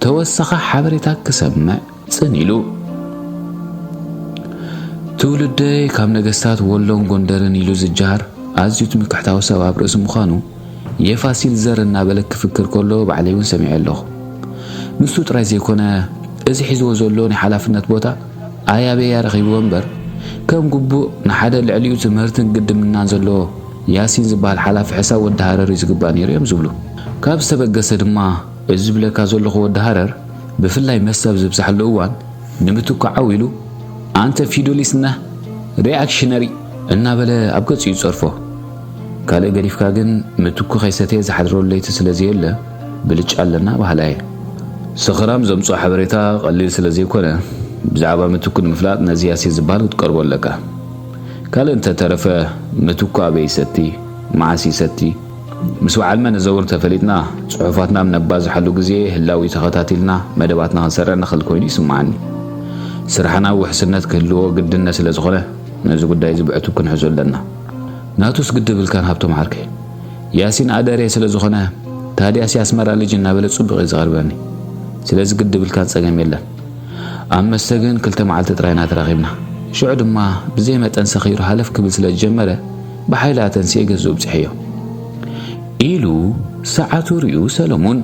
ተወሳኺ ሓበሬታ ክሰምዕ ጽን ኢሉ። ትውልደይ ካብ ነገስታት ወሎን ጎንደርን ኢሉ ዝጀሃር ኣዝዩ ትምክሕታዊ ሰብ ኣብ ርእሲ ምዃኑ፣ የፋሲል ዘር እናበለ ክፍክር ከሎ ባዕለይ እውን ሰሚዐ ኣለኹ። ንሱ ጥራይ ዘይኮነ፣ እዚ ሒዝዎ ዘሎ ናይ ሓላፍነት ቦታ ኣያበያ ረኺብዎ እምበር፣ ከም ግቡእ ንሓደ ልዕሊኡ ትምህርትን ግድምናን ዘለዎ ያሲን ዝበሃል ሓላፊ ሕሳብ ወዲ ሃረር እዩ ዝግባእ ነይሩ እዮም ዝብሉ። ካብ ዝተበገሰ ድማ፣ እዚ ዝብለካ ዘለኹ ወዲ ሃረር፣ ብፍላይ መሰብ ዝብዛሕሉ እዋን፣ ንምትኩ ዓው ኢሉ፣ "ኣንተ ፊዱሊስት ነህ፣ ሪኣክሽነሪ!" እናበለ ኣብ ገጹ ይጸርፎ። ካልእ ገዲፍካ ግን፣ ምትኩ ከይሰተየ ዝሓድረሉ ለይቲ ስለ ዘየለ፣ ብልጫ ኣለና በሃላይ እየ። ሰኽራም ዘምጽኦ ሓበሬታ ቀሊል ስለ ዘይኮነ፣ ብዛዕባ ምትኩ ንምፍላጥ ነዚ ያሲን ዝበሃል ክትቀርቦ ኣለካ። ካልእ እንተ ተረፈ፣ ምትኩ ኣበይ ይሰቲ፣ መዓስ ይሰቲ፣ ምስ በዓል መን እዘውር ተፈሊጥና፣ ጽሑፋትና ኣብ ነባዝሓሉ ግዜ ህላዊ ተኸታቲልና መደባትና ክንሰርዕ ንኽእል ኮይኑ ይስምዓኒ። ስራሕና ውሕስነት ክህልዎ ግድነት ስለ ዝኾነ፣ ነዚ ጉዳይ እዚ ብዕቱብ ክንሕዞ ኣለና። ናቱስ ግድብ ኢልካን ሃብቶም ዓርከይ። ያሲን ኣደሬ ስለ ዝኾነ፣ ታዲያስ የኣስመራ ልጅ እናበለ ጽቡቕ እዩ ዝቐርበኒ። ስለዚ ግድብ ኢልካን ጸገም የለን። ኣብ መስተ ግን ክልተ መዓልቲ ጥራይ ኢና ተራኺብና። ሽዑ ድማ ብዘይ መጠን ሰኺሩ ሃለፍ ክብል ስለ ዝጀመረ፣ ብሓይሊ ኣተንስየ ገዝኡ ኣብጺሐዮ። ኢሉ ሰዓቱ ርእዩ ሰለሙን።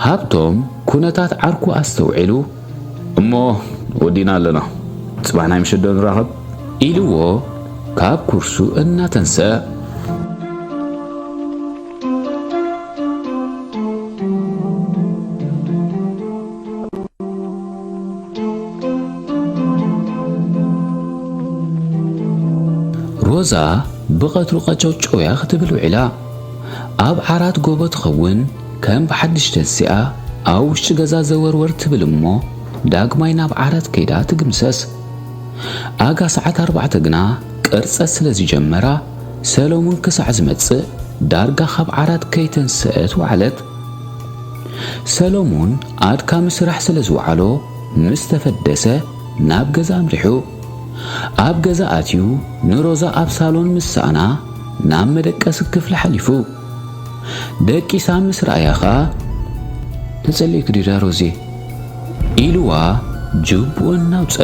ሃብቶም ኩነታት ዓርኩ ኣስተውዒሉ፣ "እሞ ወዲና ኣለና፣ ጽባሕ ናይ ምሸት ዶ ንራኸብ?" ኢልዎ ካብ ኩርሱ እናተንስአ። ሮዛ ብቐትሩ ቀጨውጨውያ ክትብል ውዒላ። ኣብ ዓራት ጎቦ ትኸውን፣ ከም ብሓድሽ ተንሲኣ ኣብ ውሽጢ ገዛ ዘወርወር ትብል እሞ ዳግማይ ናብ ዓራት ከይዳ ትግምሰስ። ኣጋ ሰዓት ኣርባዕተ ግና ቅርጸት ስለ ዝጀመራ፣ ሰሎሙን ክሳዕ ዝመጽእ ዳርጋ ካብ ዓራት ከይተንስአት ወዓለት። ሰሎሙን ኣድካሚ ስራሕ ስለ ዝወዓሎ ምስ ተፈደሰ ናብ ገዛ ኣምሪሑ። ኣብ ገዛ ኣትዩ ንሮዛ ኣብ ሳሎን ምስ ሰኣና ናብ መደቀሲ ክፍሊ ሓሊፉ። ደቂሳ ምስ ረኣያ ኸኣ፣ "ተጸሊእኪ ድዩ ዳ ሮዚ?" ኢልዋ ጅቡኡ እናውጸ።